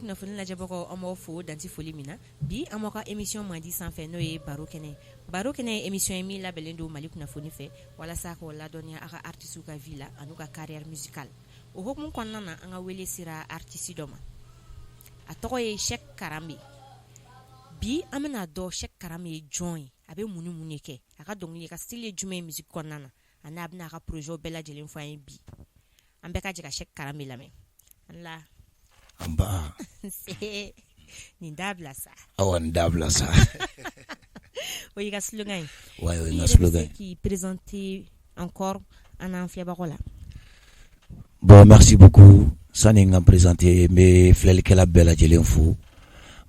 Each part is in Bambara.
Kunnafoni lajɛbagaw, an b'aw fo danti foli min na. Bi, an b'aw ka émission mandi sanfɛ, n'o ye Baro kɛnɛ. Baro kɛnɛ ye émission ye min labɛnnen don Mali kunnafoni fɛ, walasa k'aw ladɔnniya aw ka artistes ka vie la an'u ka carrière musicale. O hukumu kɔnɔna na, an ka wele sera artiste dɔ ma, a tɔgɔ ye Cheick Karanbe. Bi, an bɛna dɔn Cheick Karanbe ye jɔn ye, a bɛ mun ni mun de kɛ, a ka dɔnkili, ka style ye jumɛn ye musique kɔnɔna na, ani a bɛna a ka projet bɛɛ lajɛlen fɔ an ye. Bi, an bɛɛ ka jɛ ka Cheick Karanbe lamɛn. An la. Nba. Nin dabila sa. Awa, nin dabila sa. O y'i ka slogan ye. Ouais, o ye n ka slogan ye. K'i présenter encore an n'an filɛbagaw la. Bon, merci beaucoup. Sani n ka présenter, n bɛ filɛlikɛla bɛɛ lajɛlen fo.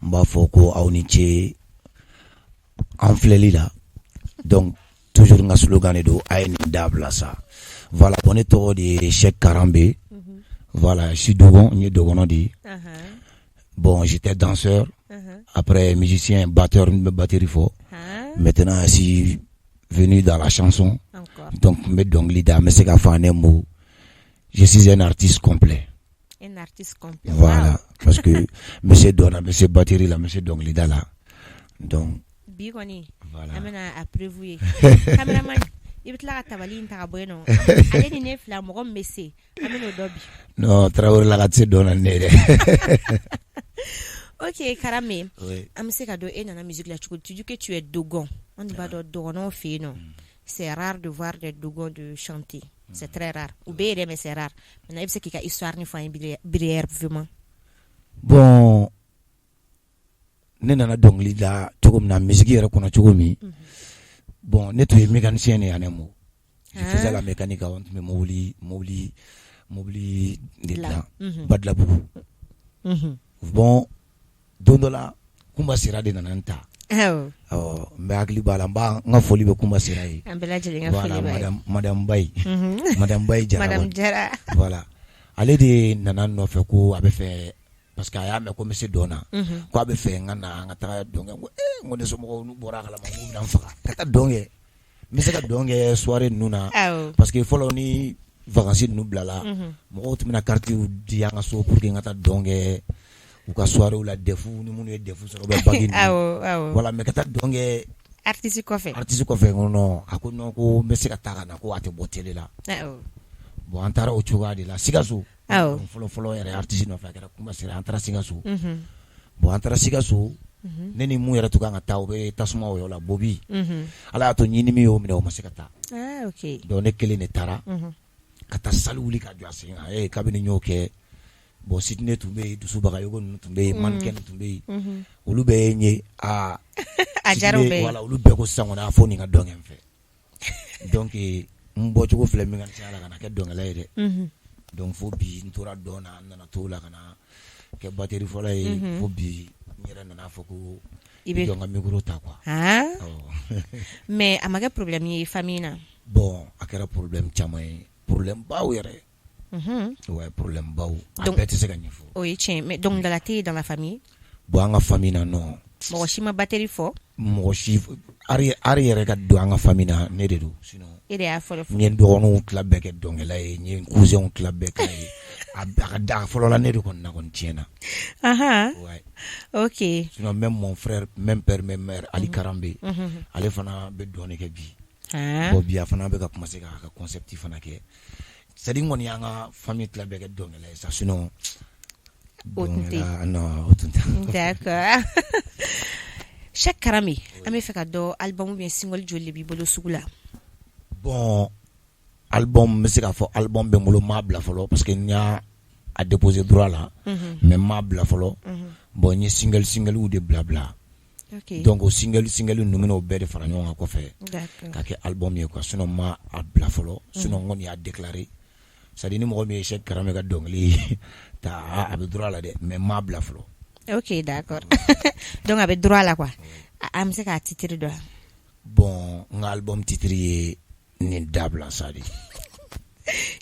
N b'a fɔ ko aw ni ce an filɛli la. Donc toujours n ka slogan de don, a ye nin dabila sa. Voilà, bon, ne tɔgɔ de ye Cheick Karanbe. Voilà, je suis dogon, n ye dɔgɔnɔ de ye. Bon, j'étais danseur, après musicien, batteur, n bɛ batterie fɔ. Maintenant, je suis venu dans la chanson. Encore. Donc n bɛ dɔnkili da, n bɛ se k'a fɔ en un mot, je suis un artiste complet. Un artiste complet. Voilà, parce que n bɛ se dɔn na, n bɛ se batterie la, n bɛ se dɔnkilida la. Donc Bi kɔni, voilà. an bɛna a preuve ye. Cameraman, i bɛ tila ka tabali in ta ka bɔ yen nɔ. Ale ni ne fila, mɔgɔ min bɛ se, an bɛ n'o dɔn bi. Non, Tarawele la ka tɛ se dɔn na ni ne ye dɛ. Ok, Karanbe. Oui. An bɛ se ka dɔn e nana musique la cogo di? Tu dis que tu es dogon. An de b'a dɔn dɔgɔnɔw fɛ yen nɔ, c'est rare de voir des dogons de chanter. C'est très rare. U bɛ yen dɛ, mais c'est rare. Maintenant, e bɛ se k'i ka histoire nin fɔ an ye brièvement. Bon, ne nana dɔnkili da cogo min na, musique yɛrɛ kɔnɔ cogo min, bon, ne tun ye mécanicien de ye en un mot. Je faisais la mécanique. Awɔ, n tun bɛ mobili de dilan Badilabugu. Bon, don dɔ la, Kunba Sira de nana n ta. Awɔ, n bɛ hakili b'a la, n b'a n ka foli bɛ Kunba Sira ye. An bɛɛ lajɛlen ka Voilà, foli b'a ye. Madame Bayi. Madame Bayi Jara. Madame Jara. Voilà. Ale de nana n nɔfɛ ko a bɛ fɛ, parce que a y'a mɛn ko n bɛ se dɔn na, ko a bɛ fɛ n ka na, an ka taga dɔn kɛ. N ko ee, n ko ne somɔgɔw n'u bɔra a kalama, k'u bɛna n faga. Ka taa dɔn kɛ. N bɛ se ka dɔn kɛ soirée ninnu na. Parce que fɔlɔ, ni vacances ninnu bilala, mɔgɔw tun bɛna carte di an ka so pour que n ka taa dɔn kɛ u ka soirée la, DEF ni minnu ye DEF sɔrɔ ou bien bac ninnu. Awɔ awɔ. Voilà, mais ka taa dɔn kɛ artiste kɔfɛ. Artiste kɔfɛ, n ko non. A ko non, ko n bɛ se ka taa ka na, ko a tɛ bɔ télé la. Bon, an taara o cogoya de la Sikaso. Fɔlɔ fɔlɔ yɛrɛ, artiste nɔfɛ, a kɛra Kunba Sira, an taara Sikaso. Bon, an taara Sikaso, ne ni mun yɛrɛ tun kan ka taa, o bɛ tasuma o yɔrɔ la, Bobi. Ala y'a to ɲinimi y'o minɛ, o ma se ka taa. Ah, ok. Donc ne kelen de taara ka taa salle wuli ka jɔ a sen kan. Kabini n y'o kɛ, bon, Sidney tun bɛ yen, Dusu Bagayogo ninnu tun bɛ yen, Mannequin tun bɛ yen, olu bɛɛ ye n ye aa. A diyara u bɛɛ ye. Voilà, olu bɛɛ ko sisan kɔni, a fo nin ka dɔn kɛ n fɛ. Donc n bɔcogo filɛ mécanicien la ka na kɛ dɔnkɛla ye dɛ. Donc fo bi, n tora dɔn na, n nana to la ka na kɛ batterie fɔlɔ ye, fo bi n yɛrɛ nana fɔ ko I bɛ jɔ n ka micro ta quoi. Awɔ. Mais a ma kɛ problème ye famille na? Bon, a kɛra problème caman ye, problème baw yɛrɛ. Ouais, problème baw. A Donc bɛɛ tɛ se ka ɲɛfɔ. O ye tiɲɛ, mais dɔnkilidala tɛ yen dans la famille? Bon, an ka famille na, non. Mɔgɔ si ma batterie fɔ? Mɔgɔ si, art yɛrɛ ka don an ka famille na, ne de don, sinon E de y'a fɔlɔ fɔlɔ. N ye n dɔgɔninw tila bɛɛ kɛ dɔnkɛla ye, n ye n cousinw tila bɛɛ kɛ ye. A ka da a fɔlɔ la, ne de kɔni na kɔni tiɲɛ na. Ouais. Sinon même mon frère, même père, même mère, Ali Karanbe, ale fana bɛ dɔn de kɛ bi. Bon, bi a fana bɛ ka commencer k'a ka concept fana kɛ. C'est à dire n kɔni y'an ka famille tila bɛɛ kɛ dɔnkɛla ye sa, sinon O tun tɛ yen. Dɔnkɛla non, o tun tɛ. D'accord. Cheick Karanbe, an bɛ fɛ ka dɔn, album ou bien single joli de b'i bolo sugu la? Bon, album, n bɛ se k'a fɔ album bɛ n bolo, n m'a bila fɔlɔ parce que n y'a a déposé droit la, mais n m'a bila fɔlɔ. Bon, n ye single de bila bila. Donc o single ninnu, bɛna o bɛɛ de fara ɲɔgɔn kan kɔfɛ ka kɛ album ye quoi. Sinon n ma a bila fɔlɔ, sinon n kɔni y'a déclaré. C'est à dire ni mɔgɔ min ye Cheick Karanbe ka dɔnkili ta, a bɛ droit la dɛ, mais n m'a bila fɔlɔ. Ok, d'accord. Donc a bɛ droit la quoi. An bɛ se k'a titre dɔn? Bon, n ka album titre ye nin dabila sa de.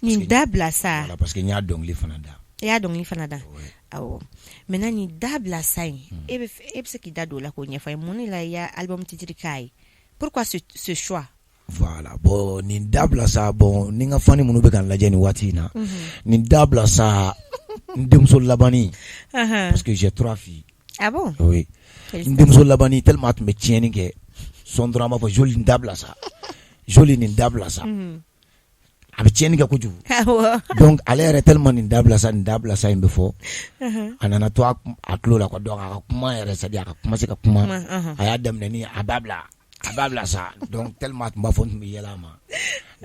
Nin dabila sa. Voilà, parce que n y'a dɔnkili fana da. I y'a dɔnkili fana da. Awɔ. Maintenant, nin dabila sa in, e bɛ se k'i da don o la k'o ɲɛfɔ an ye, mun de la i y'a album titre k'a ye? Pourquoi ce choix? Voilà, bon, nin dabila sa, bon, ni n ka fan minnu bɛ ka n lajɛ nin waati in na, nin dabila sa. N denmuso labanni, parce que j'ai trois filles. Ah bon? Oui. N denmuso labanni tellement a tun bɛ tiɲɛni kɛ, sɔn dɔrɔn an b'a fɔ Joli nin dabila sa, Joli nin dabila sa. A bɛ tiɲɛni kɛ kojugu. Donc ale yɛrɛ tellement nin dabila sa, nin dabila sa in bɛ fɔ, a nana to a tulo la quoi. Donc a ka kuma yɛrɛ, c'est à dire a ka commencer ka kuma, a y'a daminɛ ni a dabila, a dabila sa. Donc tellement a tun b'a fɔ, n tun bɛ yɛlɛ a ma.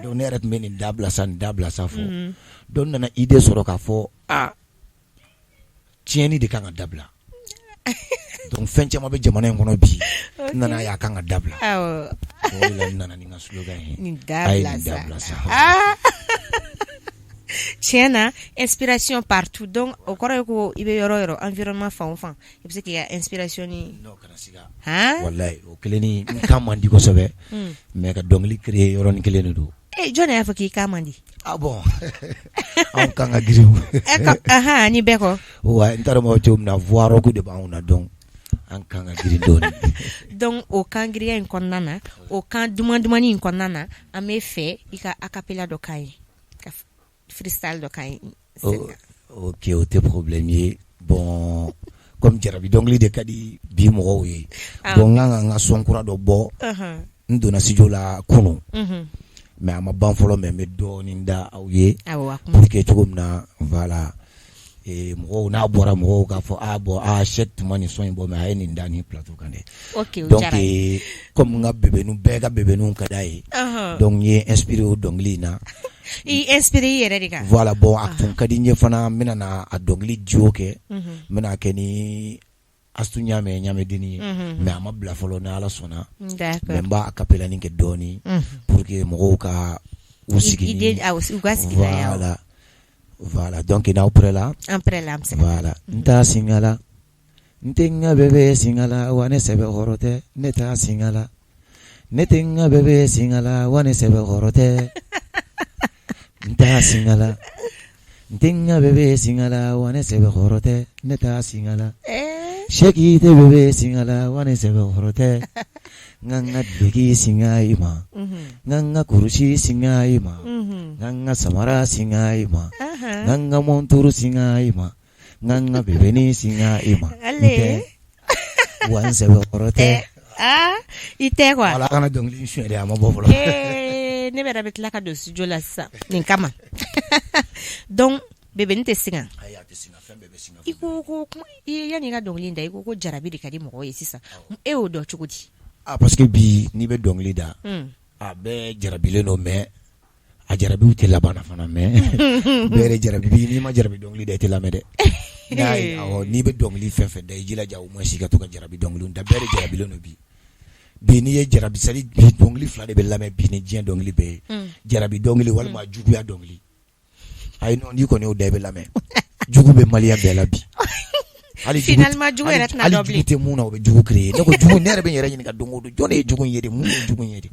Donc ne yɛrɛ tun bɛ nin dabila sa, nin dabila sa fɔ. Donc n nana idée sɔrɔ k'a fɔ aa, tiɲɛni de kan ka dabila. Donc fɛn caman bɛ jamana in kɔnɔ bi, n nana ye a kan ka dabila. O de la n nana ni n ka slogan ye. Nin A ye dabila nin sa. dabila sa. Tiɲɛ na, inspiration partout. Donc o kɔrɔ ye ko i bɛ yɔrɔ o yɔrɔ, environnement fan o fan, i bɛ se k'i ka inspiration ni Non, kana siga. Han? Walayi, o kelen ni n kan man di kosɛbɛ, mais ka dɔnkili créer yɔrɔnin kelen de don. Eh, jɔn de y'a fɔ k'i kan man di? Ah bon, anw kan ka girin. E ka ahan ni bɛɛ kɔ. Wa n t'a dɔn cogo min na, voix rauque de b'anw na, donc an kan ka girin dɔɔnin. Donc o kan girinya in kɔnɔna na, o kan duman dumani in kɔnɔna na, an bɛ fɛ i ka acapella dɔ k'an ye, ka freestyle dɔ k'an ye. Oh, ok, o tɛ problème ye. Bon, comme jarabi dɔnkili de ka di bi mɔgɔw ye, bon n kan ka n ka son kura dɔ bɔ. N donna studio la kunun, mais a ma ban fɔlɔ, mais n bɛ dɔɔnin da aw ye pour que cogo min na, voilà, mɔgɔw n'a bɔra, mɔgɔw k'a fɔ ah bon, ah Cheick tun ma nin son in bɔ, mais a ye nin da nin plateau kan dɛ. Ok, o donc diyara n ye. Comme n ka bébénu bɛɛ ka bébénu ka d'a ye, donc n ye inspiré o dɔnkili in na. I inspiré i yɛrɛ de kan. Voilà, bon, a tun ka di n ye fana, n bɛna na a dɔnkili duo kɛ, n bɛna kɛ ni Astu Ɲamɛ, Ɲamɛdenni ye, mais a ma bila fɔlɔ, ni Ala sɔnna. Mais n b'a acapella nin kɛ dɔɔnin pour que mɔgɔw ka u sigi ni u ka sigi n'a ye, awɔ. Voilà, donc n'aw prêt la. An prêt la, an bɛ se. Voilà. N t'a singala, n tɛ n ka bébé singala, wa ne sɛbɛkɔrɔ tɛ. Ne t'a singala, ne tɛ n ka bébé singala, wa ne sɛbɛkɔrɔ tɛ. N t'a singala, n tɛ n ka bébé singala, wa ne sɛbɛkɔrɔ tɛ. Ne t'a singala, Cheick tɛ bébé singala, wa ne sɛbɛkɔrɔ tɛ. N ka n ka duloki singa i ma, n ka n ka kurusi singa i ma, n ka n ka samara singa i ma, n ka n ka montre singa i ma, n ka n ka bébéni singa i ma. N tɛ wa n sɛbɛkɔrɔ tɛ. Ah, i tɛ quoi. Ala kana dɔnkili suɲɛ dɛ, a ma bɔ fɔlɔ. Ne yɛrɛ bɛ tila ka don studio la sisan nin kama. Donc bébéni tɛ singa. Ayi, a tɛ singa, fɛn bɛɛ bɛ singa. I ko i yanni i ka dɔnkili in da, i ko ko jarabi de ka di mɔgɔw ye sisan. E y'o dɔn cogo di? Ah, parce que bi n'i bɛ dɔnkili da, a bɛɛ jarabilen don, mais a jarabiw tɛ laban na fana, mais bɛɛ de jarabi bi. N'i ma jarabi dɔnkili da, i tɛ lamɛn dɛ. N'a ye, awɔ, n'i bɛ dɔnkili fɛn fɛn da, i jilaja au moins i ka to ka jarabi dɔnkiliw da. Bɛɛ de jarabilen don bi. Bi n'i ye jarabi, c'est à dire bi dɔnkili fila de bɛ lamɛn bi ni diɲɛ dɔnkili bɛɛ ye: jarabi dɔnkili walima juguya dɔnkili. Ayi non, n'i kɔni y'o da, i bɛ lamɛn. Jugu bɛ malien bɛɛ la bi. Hali jugu, finalement jugu yɛrɛ tɛna hali dɔn jugu bilen. tɛ mun na, o bɛ jugu créer. Ne ko jugu, ne yɛrɛ bɛ n yɛrɛ ɲininka don o don, jɔn de ye jugu in ye de? Mun ye jugu in ye de?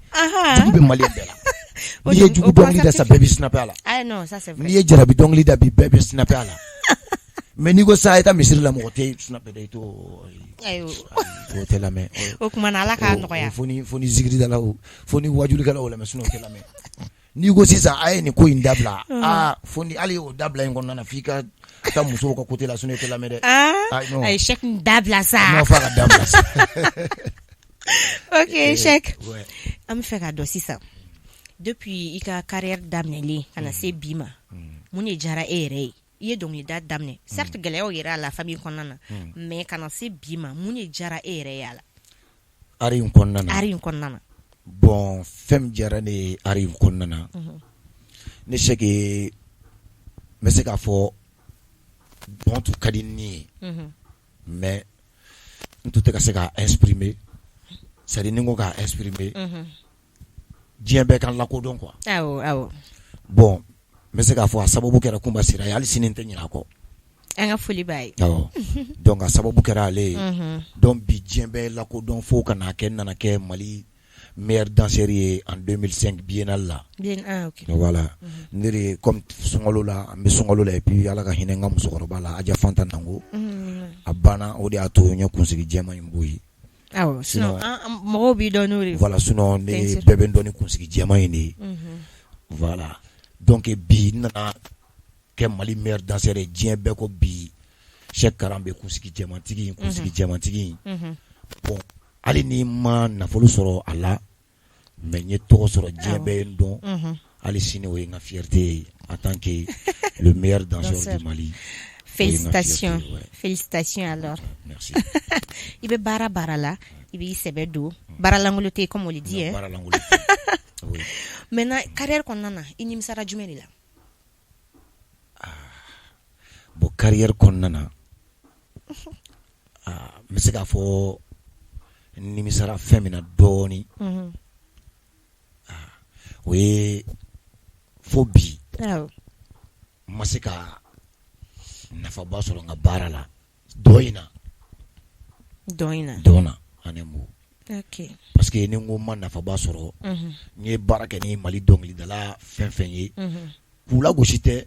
Jugu bɛ malien bɛɛ la. N'i ye jugu dɔnkili da sa, bɛɛ bɛ snapper a la. Ah non, ça c'est vrai. N'i ye jarabi dɔnkili da bi, bɛɛ bɛ snapper a la. Mais n'i ko sa i taa misiri la, mɔgɔ tɛ snapper dɛ, i t'o o tɛ lamɛn. O tuma na Ala k'a nɔgɔya. Fo ni zikiridalaw, fo ni wajulikɛlaw lamɛn, sinon o tɛ lamɛn. N'i ko sisan a ye nin ko in dabila, aa, fo ni hali o dabila in kɔnɔna na, f'i ka taa musow ka côté la, sinon i tɛ lamɛn dɛ. Ah, ayi, Cheick dabila sa. Non, f'a ka dabila sa. Ok Cheick, an bɛ fɛ k'a dɔn sisan, depuis i ka carrière daminɛlen ka na se bi ma, mun de diyara e yɛrɛ ye? I ye dɔnkilida daminɛ, certes gɛlɛyaw yɛrɛ a la famille kɔnɔna na, mais ka na se bi ma, mun de diyara e yɛrɛ ye a la? Art in kɔnɔna na? Art in kɔnɔna na. Bon, fɛn min diyara ne ye art in kɔnɔna na, ne Cheick n bɛ se k'a fɔ dɔn tun ka di ni ye, mais n tun tɛ ka se k'a exprimer. C'est à dire ni n ko k'a exprimer, diɲɛ bɛɛ ka lakodɔn quoi. Awɔ awɔ. Bon, n bɛ se k'a fɔ a sababu kɛra Kunba Sira ye. Hali sini n tɛ ɲinɛ a kɔ. An ka foli b'a ye. Awɔ, donc a sababu kɛra ale ye. Donc bi diɲɛ bɛɛ lakodɔn fo ka n'a kɛ n nana kɛ Mali meilleur danseur ye en 2005 biennale la. Bien, ah ok. Voilà, ne de comme sunkalo la, an bɛ sunkalo la, et puis Ala ka hinɛ n ka musokɔrɔba la, Aja Fanta Nango. A banna, o de y'a to n ye kunsigi jɛman in bɔ yen. Awɔ, sinon mɔgɔw b'i dɔn n'o de ye. Voilà, sinon ne bɛɛ bɛ n dɔn ni kunsigi jɛman in de ye. Voilà, donc bi n nana kɛ Mali meilleur danseur ye. Diɲɛ bɛɛ ko bi Cheick Karanbe kunsigi jɛmantigi, kunsigi jɛmantigi. Bon, hali ni n ma nafolo sɔrɔ a la, mais n ye tɔgɔ sɔrɔ, diɲɛ bɛɛ ye n dɔn. Hali sini o ye n ka fierté ye en tant que le meilleur danseur du Mali. Félicitations, félicitations alors. Merci. I bɛ baara baara la, i b'i sɛbɛ don, baara lankolon tɛ yen, comme on le dit, hein. Baara lankolon tɛ yen, oui. Maintenant, carrière kɔnɔna na, i nimisara jumɛn de la? Bon, carrière kɔnɔna na, n bɛ se k'a fɔ n nimisara fɛn min na dɔɔnin, o ye fo bi n ma se ka nafaba sɔrɔ n ka baara la dɔn in na. Dɔn in na. Dɔn na, en un mot. Ok. Parce que ni n ko n ma nafaba sɔrɔ, n ye baara kɛ ni Mali dɔnkilidala fɛn fɛn ye, k'u lagosi tɛ,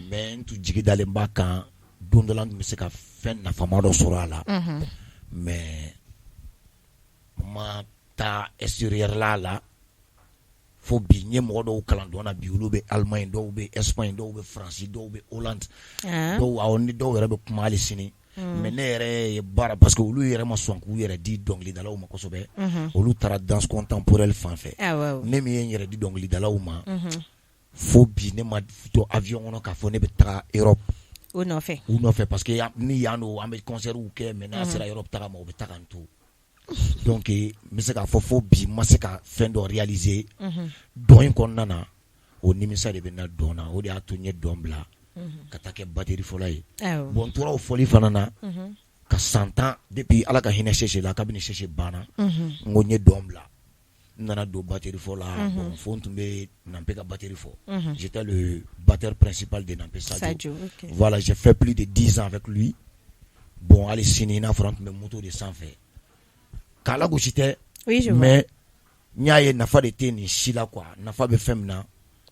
mais n tun jigi dalen b'a kan don dɔ la n tun bɛ se ka fɛn nafama dɔ sɔrɔ a la, mais n ma taa extérieur la la fo bi. N ye mɔgɔ dɔw kalan dɔn na, bi olu bɛ Allemagne, dɔw bɛ Espagne, dɔw bɛ France, dɔw bɛ Hollande, dɔw, awɔ, ni dɔw yɛrɛ bɛ kuma hali sini. Mais ne yɛrɛ ye baara, parce que olu yɛrɛ ma sɔn k'u yɛrɛ di dɔnkilidalaw ma kosɛbɛ, olu taara danse contemporaine fan fɛ. Ne min ye n yɛrɛ di dɔnkilidalaw ma, fo bi ne ma to avion kɔnɔ k'a fɔ ne bɛ taga Europe u nɔfɛ. U nɔfɛ, parce que ni yan don, an bɛ concert kɛ, mais n'a sera Europe taga ma, u bɛ taga n to. Donc n bɛ se k'a fɔ fo bi n ma se ka fɛn dɔ réaliser dɔn in kɔnɔna na. O nimisa de bɛ na dɔn na, o de y'a to n ye dɔn bila ka taa kɛ batterie fɔla ye. Bon, n tora o fɔli fana na ka san 10 depuis Ala ka hinɛ Sese la. Kabini Sese banna, n ko n ye dɔn bila, n nana don batterie fɔ la. Bon, fo n tun bɛ Nampe ka batterie fɔ, j'étais le batteur principal de Nampe Sadio. Voilà, j'ai fait plus de 10 ans avec lui. Bon, hali sini n'a fɔra n tun bɛ moto de sanfɛ k'a lagosi tɛ, mais n y'a ye nafa de tɛ nin si la quoi. Nafa bɛ fɛn min na,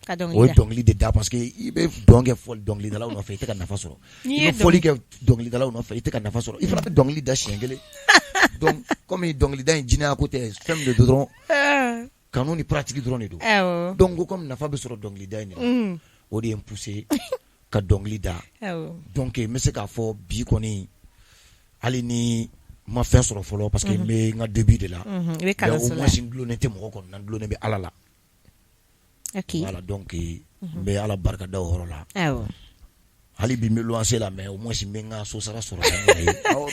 o ye dɔnkili de da, parce que i bɛ dɔn kɛ fɔli dɔnkilidalaw nɔfɛ, i tɛ ka nafa sɔrɔ. I bɛ fɔli kɛ dɔnkilidalaw nɔfɛ, i tɛ ka nafa sɔrɔ. I fana bɛ dɔnkili da siɲɛ kelen. Donc comme dɔnkilida in jinɛya ko tɛ, fɛn min de don dɔrɔn, kanu ni pratique dɔrɔn de don. Donc ko comme nafa bɛ sɔrɔ dɔnkilida in de la, o de ye n poussé ka dɔnkili da. Donc n bɛ se k'a fɔ bi kɔni, hali ni n ma fɛn sɔrɔ fɔlɔ, parce que n bɛ n ka début de la, mais au moins n dulonnen tɛ mɔgɔ kɔni na, n dulonnen bɛ Ala la. Voilà, donc n bɛ Ala barika da o yɔrɔ la. Hali bi n bɛ luwanse la, mais au moins n bɛ n ka so sara sɔrɔ.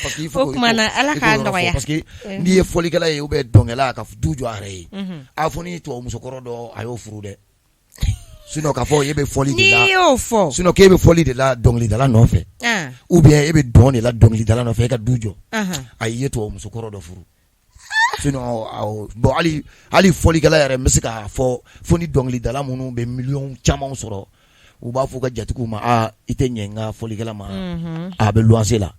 Parce que il faut O tuma na Ala k'a nɔgɔya. Parce que n'i ye fɔlikɛla ye ou bien dɔnkɛla ka du jɔ a yɛrɛ ye, a fɔ ni tubabu musokɔrɔ dɔ a y'o furu dɛ. Sinon k'a fɔ e bɛ fɔli de la, n'i y'o fɔ, sinon k'e bɛ fɔli de la dɔnkilidala nɔfɛ, ou bien e bɛ dɔn de la dɔnkilidala nɔfɛ, e ka du jɔ, ayi, i ye tubabu musokɔrɔ dɔ furu. Sinon bon, hali fɔlikɛla yɛrɛ, n bɛ se k'a fɔ fo ni dɔnkilidala minnu bɛ miliyɔn caman sɔrɔ, u b'a fɔ u ka jatigiw ma: aa, i tɛ ɲɛ n ka fɔlikɛla ma, a bɛ luwanse la.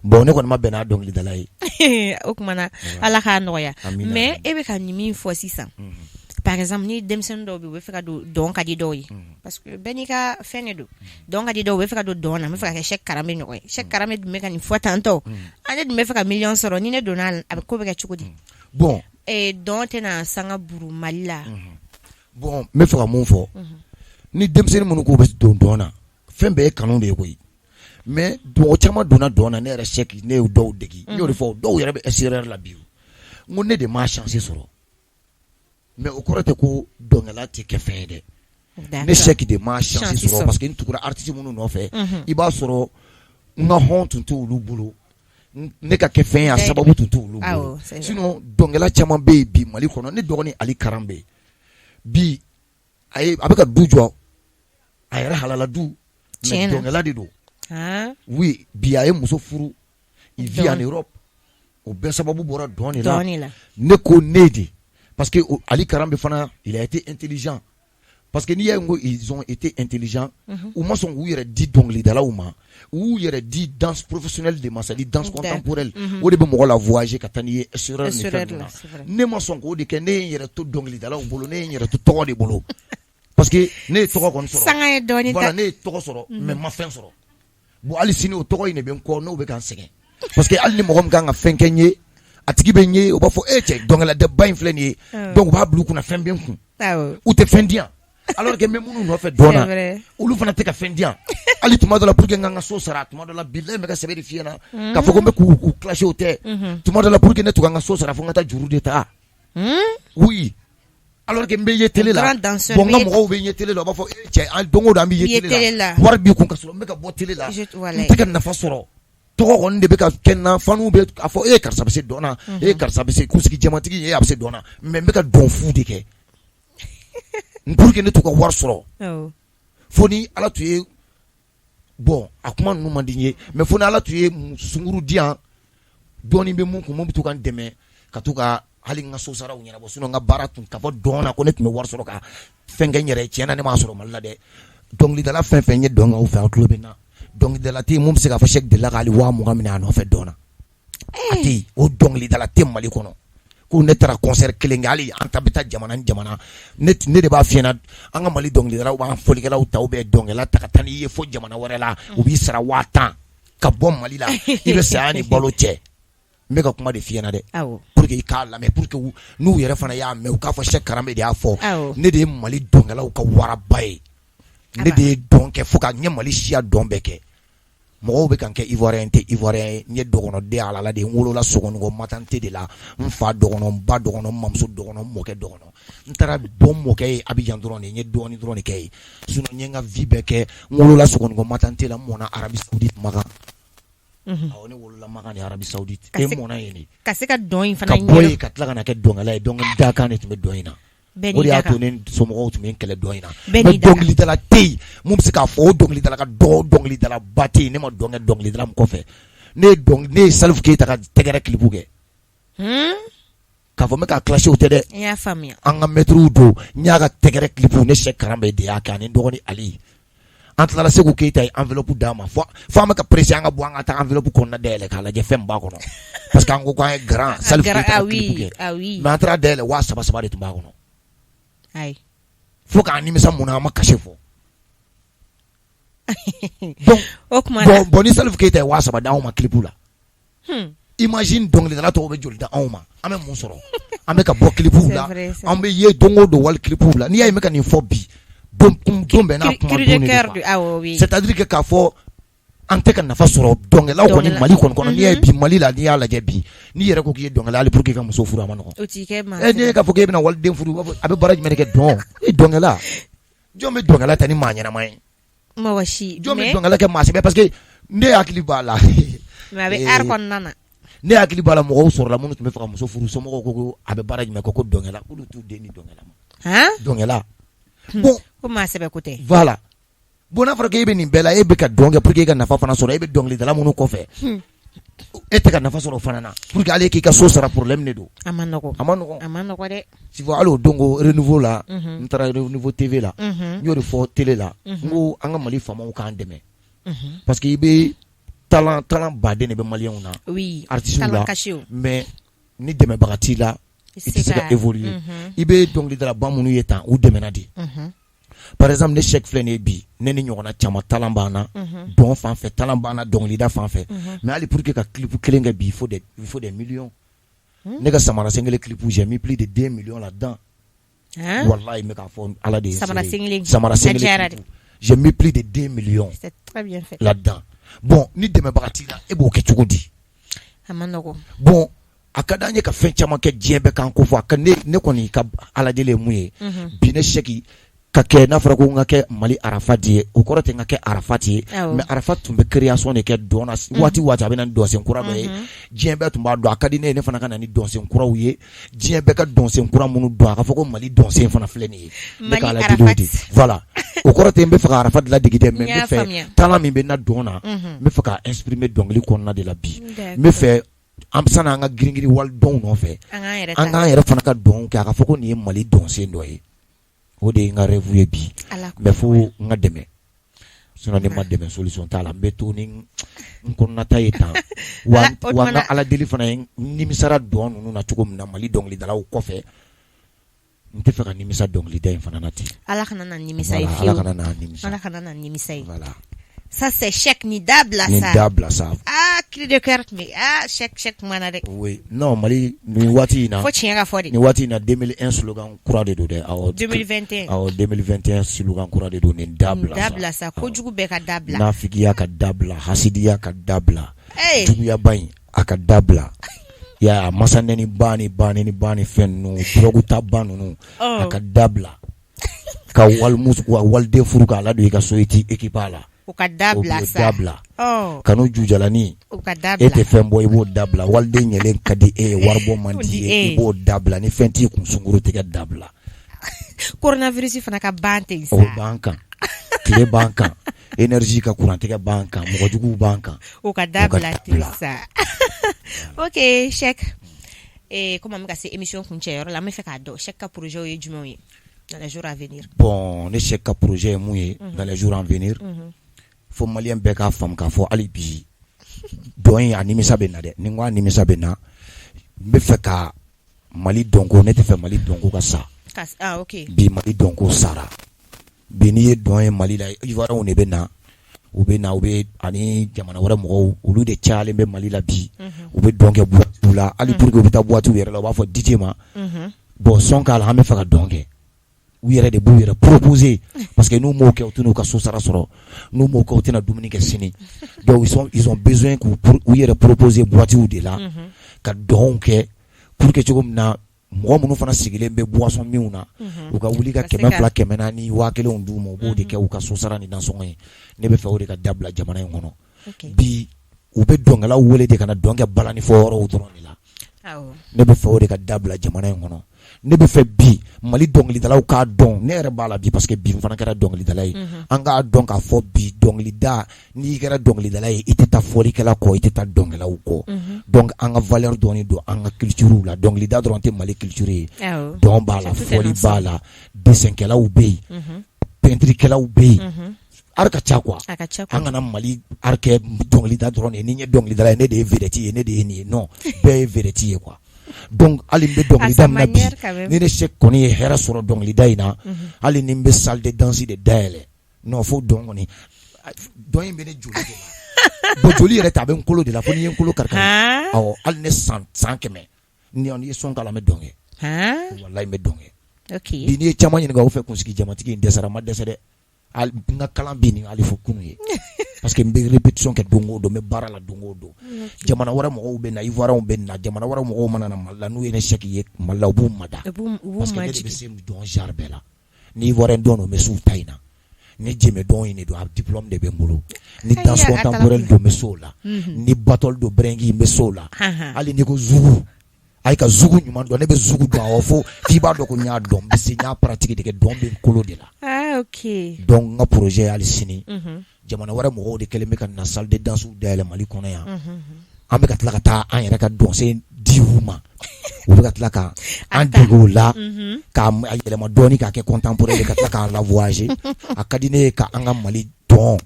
Bon, ne kɔni ma bɛn n'a dɔnkilidala ye. O tuma na Ala k'a nɔgɔya. Mais e bɛ ka nin min fɔ sisan, par exemple ni denmisɛnnin dɔw bɛ yen, u bɛ fɛ ka don dɔn, ka di dɔw ye, parce que bɛɛ n'i ka fɛn de don. Dɔn ka di dɔw, u bɛ fɛ ka don dɔn na, n bɛ fɛ ka kɛ Cheick Karanbe ɲɔgɔn ye. Cheick Karanbe tun bɛ ka nin fɔ tantɔ, ne tun bɛ fɛ ka miliyɔn sɔrɔ, ni ne donna a bɛ ko bɛ kɛ cogo di? Bon, dɔn tɛna sanga buru Mali la. Bon, n bɛ fɛ ka mun fɔ, ni denmisɛnnin minnu k'u bɛ don dɔn na, fɛn bɛɛ ye kanu de ye koyi. Mais mɔgɔ caman donna dɔn na, ne yɛrɛ Cheick, ne y'o dɔw degi, n y'o de fɔ, dɔw yɛrɛ bɛ extérieur la bi. N ko ne de ma chance sɔrɔ, mais o kɔrɔ tɛ ko dɔnkɛla tɛ kɛ fɛn ye dɛ. Ne Cheick de ma chance sɔrɔ, parce que n tugura artiste minnu nɔfɛ, i b'a sɔrɔ n ka hɔn tun tɛ olu bolo, ne ka kɛ fɛn ye a sababu tun tɛ olu bolo. Sinon dɔnkɛla caman bɛ yen bi Mali kɔnɔ. Ne dɔgɔnin Ali Karan bɛ yen bi, a ye a bɛ ka du jɔ a yɛrɛ halala du, mais dɔnkɛla de don. Oui, bi a ye muso furu, il vit en Europe. O bɛɛ sababu bɔra dɔn de la. Ne ko ne de, parce que Ali Karanbe fana, il a été intelligent, parce que n'i y'a ye ko ils ont été intelligents, u ma sɔn k'u yɛrɛ di dɔnkilidalaw ma, u y'u yɛrɛ di danse professionnelle de ma, c'est à dire danse contemporaine. O de bɛ mɔgɔ la voyager ka taa n'i ye extérieur ni fɛn ninnu na. Ne ma sɔn k'o de kɛ, ne ye n yɛrɛ to dɔnkilidalaw bolo, ne ye n yɛrɛ to tɔgɔ de bolo, parce que ne ye tɔgɔ kɔni sɔrɔ. Sanga ye dɔɔnin. Voilà, ne ye tɔgɔ sɔrɔ, mais n ma fɛn sɔrɔ. Bon, hali sini o tɔgɔ in de bɛ n kɔ, n'o bɛ ka n sɛgɛn, parce que hali ni mɔgɔ min kan ka fɛn kɛ n ye, a tigi bɛ n ye, o b'a fɔ: e cɛ, dɔnkilidaba in filɛ nin ye. Donc u b'a bila u kunna fɛn bɛ n kun, u tɛ fɛn di yan. Alors que n bɛ minnu nɔfɛ dɔn na, olu fana tɛ ka fɛn di yan. Hali tuma dɔ la, pour que n ka n ka so sara, tuma dɔ la, bilahi, n bɛ ka sɛbɛ de f'i ɲɛna, k'a fɔ ko n bɛ k'u clasher, o tɛ. Tuma dɔ la, pour que ne to ka n ka so sara, fo n ka taa juru de ta. Oui, alors que n bɛ ye télé la. Bon, n ka mɔgɔw bɛ ye télé la, u b'a fɔ e cɛ, an don o don an bɛ ye télé la, wari b'i kun, ka sɔrɔ n bɛ ka bɔ télé la, n tɛ ka nafa sɔrɔ. Tɔgɔ kɔni de bɛ ka kɛ n na, faniw bɛ a fɔ e karisa bɛ se dɔn na, e karisa bɛ se, kunsigi jɛmatigi, e a bɛ se dɔn na, mais n bɛ ka dɔn fu de kɛ pour que ne t'u ka wari sɔrɔ. Fo ni Ala tun ye, bon, a kuma ninnu man di n ye, mais fo ni Ala tun ye sunkuru di yan, dɔɔnin bɛ mun kun, mun bɛ to ka n dɛmɛ ka to ka hali n ka so saraw ɲɛnabɔ. Sinon n ka baara tun ka fɔ dɔn na ko ne tun bɛ wari sɔrɔ ka fɛn kɛ n yɛrɛ ye, tiɲɛ na, ne m'a sɔrɔ Mali la dɛ. Dɔnkilidala fɛn fɛn ye dɔn kɛ aw fɛ, aw tulo bɛ n na, dɔnkilidala tɛ yen mun bɛ se k'a fɔ Cheick delila k'ale 20.000 minɛ a nɔfɛ dɔn na. A tɛ yen, o dɔnkilidala tɛ Mali kɔnɔ ko ne taara concert kelen kɛ. Hali an ta bɛ taa jamana ni jamana, ne de b'a f'i ɲɛna, an ka Mali dɔnkilidalaw b'an fɔlikɛlaw ta, u bɛ dɔnkɛla ta ka taa n'i ye fo jamana wɛrɛ la, u b'i sara 10.000 ka bɔ Mali la, i bɛ saya ni balo cɛ. N bɛ ka kuma de f'i ɲɛna dɛ, pour que i k'a lamɛn, pour que n'u yɛrɛ fana y'a mɛn, u k'a fɔ Cheick Karanbe de y'a fɔ. Ne de ye Mali dɔnkɛlaw ka waraba ye, ne de ye dɔn kɛ fo ka n ye Mali siya dɔn bɛɛ kɛ. Mɔgɔw bɛ ka n kɛ Ivoirien tɛ, Ivoirien ye, n ye dɔgɔnɔden alala de ye. N wolola Sogonikɔ Matante de la, n fa dɔgɔnɔ, n ba dɔgɔnɔ, n mamuso dɔgɔnɔ, n mɔkɛ dɔgɔnɔ. N taara bɔ n mɔkɛ ye Abidjan dɔrɔn de, n ye dɔɔnin dɔrɔn de kɛ yen. Sinon n ye n ka vie bɛɛ kɛ, n wolola Sogonikɔ Matante la, n mɔna Arabie Saoudite Makan. Awɔ, ne wolola Makan de, Arabie Saoudite, e mɔna yen de. Ka se ka dɔn in fana ka bɔ yen ka tila ka na kɛ dɔnkɛla ye. Donc n dakan de tun bɛ dɔn in na. O de y'a to ne somɔgɔw tun bɛ n kɛlɛ dɔn in na. Mais dɔnkilidala tɛ yen mun bɛ se k'a fɔ o dɔnkilidala ka dɔgɔ, dɔnkilidala ba tɛ yen ne ma dɔn kɛ dɔnkilidala min kɔfɛ. Ne ye Salif Keita ka tɛgɛrɛ clip kɛ. K'a fɔ n bɛ ka clasher, o tɛ dɛ. N y'a faamuya. An ka maîtrew don, n y'a ka tɛgɛrɛ clip, ne Cheick Karanbe de y'a kɛ, ani n dɔgɔnin Ali. An tilala, Seku Keyita ye enveloppe d'an ma, fo an bɛ ka presser an ka bɔ, an ka taa enveloppe kɔnɔna dayɛlɛ k'a lajɛ fɛn min b'a kɔnɔ, parce que an ko k'an ye grand Salif Keita ka clip kɛ. Mais an taara dayɛlɛ, 3000 de tun b'a kɔnɔ. Fo k'an nimisa, mun na an ma cachet fɔ? Donc o kuma bon, ni Salif Keita ye 3000 d'anw ma clip la, imagine dɔnkilidala tɔw bɛ joli da anw ma? An bɛ mun sɔrɔ? An bɛ ka bɔ clipw la, an bɛ ye don o don wali clipw la. N'i y'a ye n bɛ ka nin fɔ bi, don don bɛɛ n'a kuma don de don quoi. C'est à dire que k'a fɔ an tɛ ka nafa sɔrɔ dɔnkɛlaw kɔni Mali kɔni kɔnɔ. N'i y'a ye bi Mali la, n'i y'a lajɛ bi, n'i yɛrɛ ko k'i ye dɔnkɛla, hali pour que i ka muso furu, a ma nɔgɔn. Ɛ, n'i ye k'a fɔ k'e bɛna waliden furu, u b'a fɔ a bɛ baara jumɛn de kɛ? Dɔn e dɔnkɛla, jɔn bɛ dɔnkɛla ta ni maa ɲɛnama ye? Mɔgɔ si. Jɔn bɛ dɔnkɛla kɛ maa sɛbɛ? Parce que ne hakili b'a la. Mais a bɛ art kɔnɔna na. Ne hakili b'a la, mɔgɔw sɔrɔla minnu tun bɛ fɛ ka muso furu, somɔgɔw ko a bɛ baara jumɛn kɛ, ko dɔnkɛla, k'olu t'u den di dɔnkɛla ma. Dɔnkɛla. Bon, ko maa sɛbɛ ko tɛ. Voilà. Bon, n'a fɔra k'e bɛ nin bɛɛ la, e bɛ ka dɔn kɛ pour que e ka nafa fana sɔrɔ, e bɛ dɔnkilidala minnu kɔfɛ, e tɛ ka nafa sɔrɔ o fana na, pour que hali e k'i ka so sara, problème de don. A ma nɔgɔn. A ma nɔgɔn. A ma nɔgɔn dɛ. Tu vois, hali o don ko Renouveau la, n taara Renouveau TV la, n y'o de fɔ télé la, n ko an ka Mali faamaw k'an dɛmɛ, parce que i bɛ talent baden de bɛ maliyɛnw na, artistes la, mais ni dɛmɛbaga t'i la, i tɛ se ka évoluer. I bɛ dɔnkilidalaba minnu ye tan, u dɛmɛna de. Par exemple, ne Cheick filɛ nin ye bi, ne ni ɲɔgɔnna caman, talent b'an na dɔn fan fɛ, talent b'an na dɔnkilida fan fɛ, mais hali pour que ka clip kelen kɛ bi, il faut des millions. Ne ka Samara sen kelen clip, j'ai mis plus de 2 millions là-dedans. Wallahi, n bɛ k'a fɔ, Ala de ye. Samara sen kelen. Samara sen kelen clip, j'ai mis plus de 2 millions. C'est très bien fait. Là-dedans. Bon, ni dɛmɛbaga t'i la, e b'o kɛ cogo di? A ma nɔgɔn. Bon, a ka d'an ye ka fɛn caman kɛ, diɲɛ bɛɛ kan ko fɔ. A ka ne kɔni ka Ala deli ye mun ye bi? Ne Cheick ka kɛ, n'a fɔra ko n ka kɛ Mali Arafat ye, o kɔrɔ tɛ n ka kɛ Arafat ye, mais Arafat tun bɛ création de kɛ dɔn na, waati waati a bɛ na ni dɔnsen kura dɔ ye, diɲɛ bɛɛ tun b'a dɔn. A ka di ne ye, ne fana ka na ni dɔnsen kuraw ye, diɲɛ bɛɛ ka dɔnsen kura minnu dɔn, a ka fɔ ko Mali dɔnsen fana filɛ nin ye. Ne ka Ala deli o de. Voilà, o kɔrɔ tɛ n bɛ fɛ ka Arafat ladege dɛ, mais n bɛ fɛ talent min bɛ n na dɔn na, n bɛ fɛ ka exprimer dɔnkili kɔnɔna de la bi. N bɛ fɛ an bɛ sanni an ka girin-girin wali dɔnw nɔfɛ, an k'an yɛrɛ fana ka dɔn kɛ, a ka fɔ ko nin ye Mali dɔnsen dɔ ye. O de ye n ka rêve ye bi, mais fo n ka dɛmɛ, sinon ni ma dɛmɛ, solution t'a la, n bɛ to ni n kɔnɔnata ye tan. Wa n ka Ala deli fana ye, n nimisara dɔn ninnu na cogo min na Mali dɔnkilidalaw kɔfɛ, n tɛ fɛ ka nimisa dɔnkilida in fana na ten. Ala kana na nimisa ye. Ala kana na nimisa. Ala kana na nimisa ye. Voilà. Ça c'est Cheick, nin dabila sa. Nin dabila sa. Ah, cri de cœur tun bɛ ah Cheick Cheick kumana dɛ. Oui, non Mali nin waati in na. Fo tiɲɛ ka fɔ de. Nin waati in na 2001 slogan kura de don dɛ. Awɔ. 2021. Awɔ 2021 slogan kura de don nin dabila sa. Nin dabila sa kojugu bɛɛ ka dabila. Nafigiya ka dabila, hasidiya ka dabila. Ee. Juguyaba in a ka dabila. Ya masanɛni ba ni ba ni ba ni fɛn ninnu drogue ta ba ninnu a ka dabila. Ka walimuso waliden furu k'a ladon i ka so i t'i équipe a la. O ka dabila sa. Dabila. Kanu jujalani. O ka dabila. E tɛ fɛn bɔ i b'o dabila waliden ɲɛlen ka di e ye waribɔ man di ye i b'o dabila ni fɛn t'i kun sunguru tigɛ dabila. Coronavirus fana ka ban ten sa. O b'an kan tile b'an kan énergie ka kurantigɛ b'an kan mɔgɔjuguw b'an kan. O ka dabila ten sa. Ok Cheick komi an bɛ ka se émission kuncɛyɔrɔ la an bɛ fɛ k'a dɔn Cheick ka projet ye jumɛnw ye dans les jours à venir. Bon ne Cheick ka projet ye mun ye dans les jours à venir fo malien bɛɛ k'a faamu k'a fɔ hali bi dɔn in a nimisa bɛ na dɛ ni n ko a nimisa bɛ na n bɛ fɛ ka Mali dɔnko ne tɛ fɛ Mali dɔnko ka sa bi Mali dɔnko sara bi n'i ye dɔn ye Mali la Ivoirienw de bɛ na u bɛ na u bɛ ani jamana wɛrɛ mɔgɔw olu de cayalen bɛ Mali la bi u bɛ dɔn kɛ boîte la hali pour que u bɛ taa boîte yɛrɛ la u b'a fɔ DJ ma bon son k'a la an bɛ fɛ ka dɔn kɛ u yɛrɛ de b'u yɛrɛ proposer parce que n'u m'o kɛ u tɛn'u ka so sara sɔrɔ n'u m'o kɛ u tɛna dumuni kɛ sini donc ils ont besoin k'u u yɛrɛ proposer boîte de la ka dɔnw kɛ pour que cogo min na mɔgɔ minnu fana sigilen bɛ boisson minw na u ka wuli ka 200 400 1000 d'u ma u b'o de kɛ u ka so sara ni nasɔngɔ ye ne bɛ fɛ o de ka dabila jamana in kɔnɔ bi u bɛ dɔnkɛlaw wele de ka na dɔn kɛ balani fɔ yɔrɔw dɔrɔn de la ne bɛ fɛ o de ka dabila jamana in kɔnɔ ne bɛ fɛ bi Mali dɔnkilidalaw k'a dɔn ne yɛrɛ b'a la bi parce que bi n fana kɛra dɔnkilidala ye an k'a dɔn k'a fɔ bi dɔnkilida n'i kɛra dɔnkilidala ye i tɛ taa fɔlikɛla kɔ i tɛ taa dɔnkɛlaw kɔ donc an ka valeur dɔɔni don an ka culture la dɔnkilida dɔrɔn tɛ Mali culture ye dɔn b'a la fɔli b'a la desinkɛlaw bɛ yen peinturekɛlaw bɛ yen art ka ca quoi an kana Mali art kɛ dɔnkilida dɔrɔn de ye ni n ye dɔnkilidala ye ne de ye vedette ye ne de ye nin ye non bɛɛ ye vedette ye quoi donc hali n bɛ dɔnkilida min na bi ni ne Cheick kɔni ye hɛrɛ sɔrɔ dɔnkilida in na hali ni n bɛ salle de danse de dayɛlɛ non fo dɔn kɔni dɔn in bɛ ne joli de la bon joli yɛrɛ ta a bɛ n kolo de la fo n'i ye n kolo kari kari awɔ hali ne san 100 ni ye son k'a la n bɛ dɔn kɛ walayi n bɛ dɔn kɛ bi n'i ye caman ɲininka o fɛ kunsigi jamatigi in dɛsɛra n ma dɛsɛ dɛ n ka kalan bɛ nin hali fo kunun ye parce que n bɛ répétition kɛ don o don n bɛ baara la don o don jamana wɛrɛ mɔgɔw bɛ na Ivoirienw bɛ na jamana wɛrɛ mɔgɔw mana na Mali la n'u ye ne Cheick ye Mali la u b'u mada parce que ne de bɛ se dɔn genre bɛɛ la ni Ivoirien dɔn don n bɛ s'u ta in na ni jɛmɛ dɔn in de don a diplôme de bɛ n bolo ni danse contemporaine don n bɛ s'o la ni battle don bringue n bɛ s'o la hali n'i ko zugu ayi ka zugu ɲuman dɔn ne bɛ zugu dɔn awɔ fo f'i b'a dɔn ko n y'a dɔn n bɛ se n y'a pratique de kɛ dɔn bɛ n kolo de la ah ok donc n ka projet hali sini jamana wɛrɛ mɔgɔw de kɛlen bɛ ka na salle de danse dayɛlɛ Mali kɔnɔ yan an bɛ ka tila ka taa an yɛrɛ ka dɔnsen di u ma u bɛ ka tila ka an dege o la k'a yɛlɛma dɔɔni k'a kɛ contemporain ka tila k'a la voyager a ka di ne ye ka an ka Mali dɔn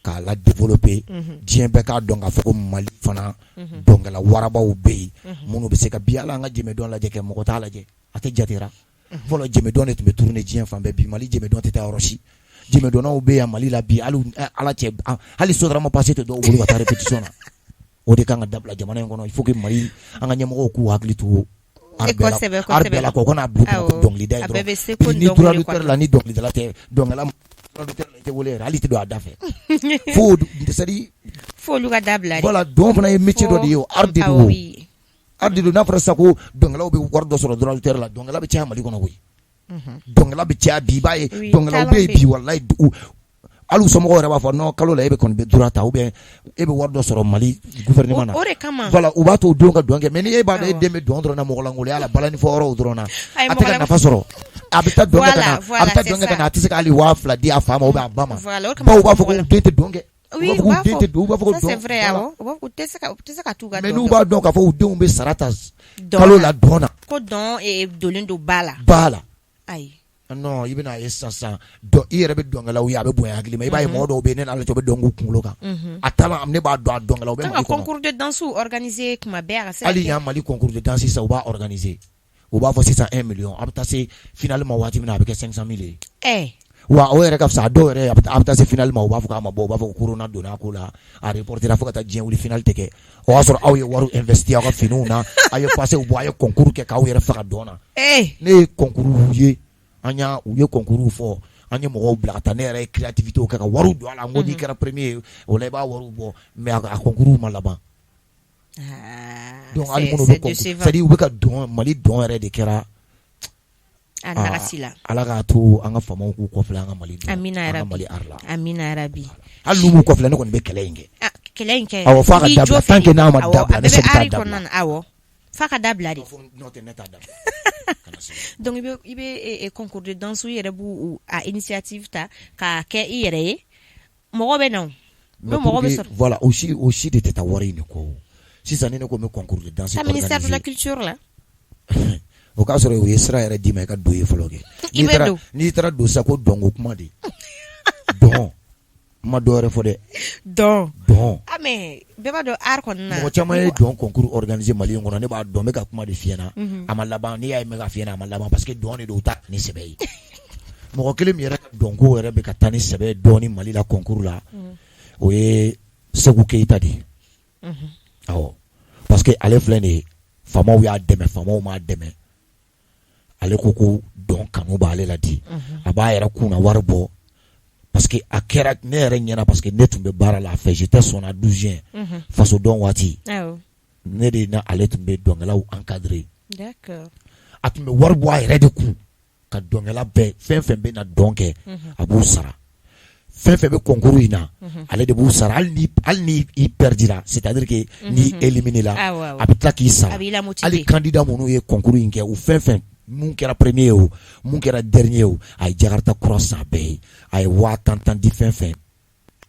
k'a la développer diɲɛ bɛɛ k'a dɔn k'a fɔ ko Mali fana dɔnkɛla warabaw bɛ yen minnu bɛ se ka bi hali an ka jɛmɛdɔn lajɛ kɛ mɔgɔ t'a lajɛ a tɛ jatera fɔlɔ jɛmɛdɔn de tun bɛ tourner diɲɛ fan bɛɛ bi Mali jɛmɛdɔn tɛ taa yɔrɔ si jɛmɛdɔnnaw bɛ yan Mali la bi hali ala cɛ hali Sotrama passe tɛ dɔw bolo ka taa répétition na o de kan ka dabila jamana in kɔnɔ il faut que Mali an ka ɲɛmɔgɔw k'u hakili to art bɛɛ la quoi u kana bila u kunna ko dɔnkilida in dɔrɔn ni droit d'auteur la ni dɔnkilidala tɛ dɔnkɛla droit d'auteur la i tɛ wele yɛrɛ hali i tɛ don a da fɛ fo c'est à dire f'olu ka dabila de voilà dɔn fana ye métier dɔ de ye o art de don art de don n'a fɔra sisan ko dɔnkɛlaw bɛ wari dɔ sɔrɔ droit d'auteur la dɔnkɛla bɛ caya Mali kɔnɔ koyi dɔnkɛla bɛ caya bi i b'a ye dɔnkɛlaw bɛ yen bi walayi hali u somɔgɔw yɛrɛ b'a fɔ non kalo la e bɛ kɔni bɛ droit ta ou bien e bɛ wari dɔ sɔrɔ Mali gouvernement na o de kama voilà u b'a to u denw ka dɔn kɛ mais ni e b'a dɔn e den bɛ dɔn dɔrɔn na mɔgɔlankolonya la balani fɔ yɔrɔw dɔrɔn na a tɛ ka nafa sɔrɔ a bɛ taa dɔn kɛ ka na a bɛ taa dɔn kɛ ka na a tɛ se ka hali 2000 di a fa ma ou bien a ba ma baw b'a fɔ ko den tɛ dɔn kɛ u b'a fɔ ko den tɛ dɔn u b'a fɔ ko dɔn mais n'u b'a dɔn k'a fɔ u denw bɛ sara ta kalo la dɔn na ko dɔn donnen don ba la ba la ayi non i bɛna a ye sisan i yɛrɛ bɛ dɔnkɛlaw ye a bɛ bonya hakili ma i b'a ye mɔgɔ dɔw bɛ yen ne n'Ala cɛ u bɛ dɔn k'u kunkolo kan a talent ne b'a dɔn a dɔnkɛlaw bɛ Mali kɔnɔ concours de danse organiser tuma bɛɛ a ka se hali yan Mali concours de danse sisan u b'a organiser u b'a fɔ sisan 1 million a bɛ taa se finale ma waati min na a bɛ kɛ 500 000 ye Wa o yɛrɛ ka fisa, a dɔw yɛrɛ a bɛ taa se finale ma, u b'a fɔ k'a ma bɔ, u b'a fɔ ko corona donna a ko la, a reportera fo ka taa diɲɛ wuli, finale tɛ kɛ. O y'a sɔrɔ aw ye wari investi aw ka finiw na, aw ye passew bɔ, aw ye concours kɛ k'aw yɛrɛ faga dɔn na. Ne ye concours ye, an y'a u ye concours fɔ, an ye mɔgɔw bila ka taa, ne yɛrɛ ye créativité kɛ ka wariw don a la, n ko n'i kɛra premier ye, o la i b'a wariw bɔ, mais a concours ma laban. Donc hali minnu bɛ concours, c'est à dire u bɛ ka dɔn, Mali dɔn yɛrɛ de kɛra a nagasi la. Ala k'a to an ka faamaw k'u kɔfilɛ an ka Mali dɔn, amina an ka yarabi, Mali art la. Amina yarabi. Hali n'u m'u kɔfilɛ, ne kɔni bɛ kɛlɛ in kɛ. Ah, kɛlɛ in kɛ. Awɔ, f'a ka I dabila. jo Tant que n'a ma awɔ, dabila, a ne bɛɛ bɛ Sɛki t'a art dabila. kɔnɔna na, awɔ, f'a ka dabila de. N'o tɛ, ne t'a dabila. Kana se. Donc i bɛ concours de danse, i yɛrɛ b'u a initiative ta k'a kɛ i yɛrɛ ye, mɔgɔ bɛ na o. Mais mɔgɔ pour bɛ que sɔrɔ. Voilà, aussi de tɛ taa wari in de kɔ o. Sisan ni ne ko n bɛ concours de danse Ta ministère de la organiser, culture la. O k'a sɔrɔ u ye sira yɛrɛ d'i ma i ka don ye fɔlɔ kɛ. I N'i bɛ taara don. N'i taara don sisan ko dɔnko kuma de. Dɔn. N ma dɔ wɛrɛ fɔ dɛ. Dɔn. Dɔn. Ah, mais bɛɛ b'a dɔn art kɔnɔna na. Mɔgɔ caman ye dɔn concours organiser Mali in kɔnɔ, ne b'a dɔn, n bɛ ka kuma de f'i ɲɛna. A ma laban, n'i y'a ye n bɛ ka f'i ɲɛna, a ma laban parce que dɔn de don, u t'a ni sɛbɛ ye. Mɔgɔ kelen min yɛrɛ ka dɔnko yɛrɛ bɛ ka taa ni sɛbɛ ye dɔɔni Mali la concours la, o ye Segu Keyita de ye. Awɔ, parce que ale filɛ nin ye, faamaw y'a dɛmɛ, faamaw m'a dɛmɛ, ale ko ko dɔn kanu b'ale la di, a b'a yɛrɛ kunna wari bɔ, parce que a kɛra ne yɛrɛ ɲɛna, parce que ne tun bɛ baara la a fɛ, j'étais son adjoint faso dɔn waati, ne de na ale tun bɛ dɔnkɛlaw encadrer. A tun bɛ wari bɔ a yɛrɛ de kun ka dɔnkɛla bɛɛ, fɛn fɛn bɛ na dɔn kɛ, a b'u sara. Fɛn fɛn bɛ concours in na, ale de b'u sara. Hali ni i perdira, c'est à dire que n'i éliminé la, a bɛ tila k'i sara. A b'i la motiver. Hali candidat minnu ye concours in kɛ, u fɛn fɛn, mun kɛra premier ye o, mun kɛra dernier ye o, a ye Jakarta kura san a bɛɛ ye, a ye 10 000 000 di fɛn fɛn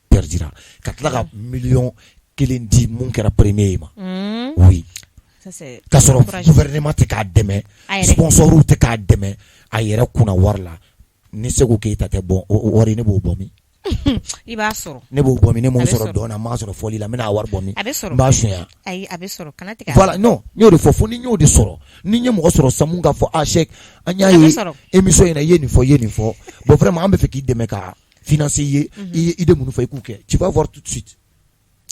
perdira, ka tila ka 1 million di mun kɛra premier ye ma. Oui. Ça, c'est K'a sɔrɔ encourageant. gouvernement tɛ k'a dɛmɛ, A yɛrɛ. sponsor tɛ k'a dɛmɛ, a yɛrɛ kunna wari la. Ni Segu Keyita tɛ bɔ, o wari ne b'o bɔ min? I b'a sɔrɔ. Ne b'o bɔ min? Ne m'o A bɛ sɔrɔ sɔrɔ. dɔn na, n m'a sɔrɔ fɔli la, n bɛna a wari bɔ min? A bɛ sɔrɔ. N b'a suɲɛ. Ayi, a bɛ sɔrɔ, kana tigɛ a la. Voilà, non, n y'o de fɔ, fo ni n y'o de sɔrɔ, ni n ye mɔgɔ sɔrɔ sisan mun k'a fɔ: ah Cheick, an y'a A bɛ ye sɔrɔ. émission in na, i ye nin fɔ, i ye nin fɔ, bon vraiment an bɛ fɛ k'i dɛmɛ ka financer i ye, i ye idée minnu fɔ, i k'u kɛ, tu vas voir tout de suite.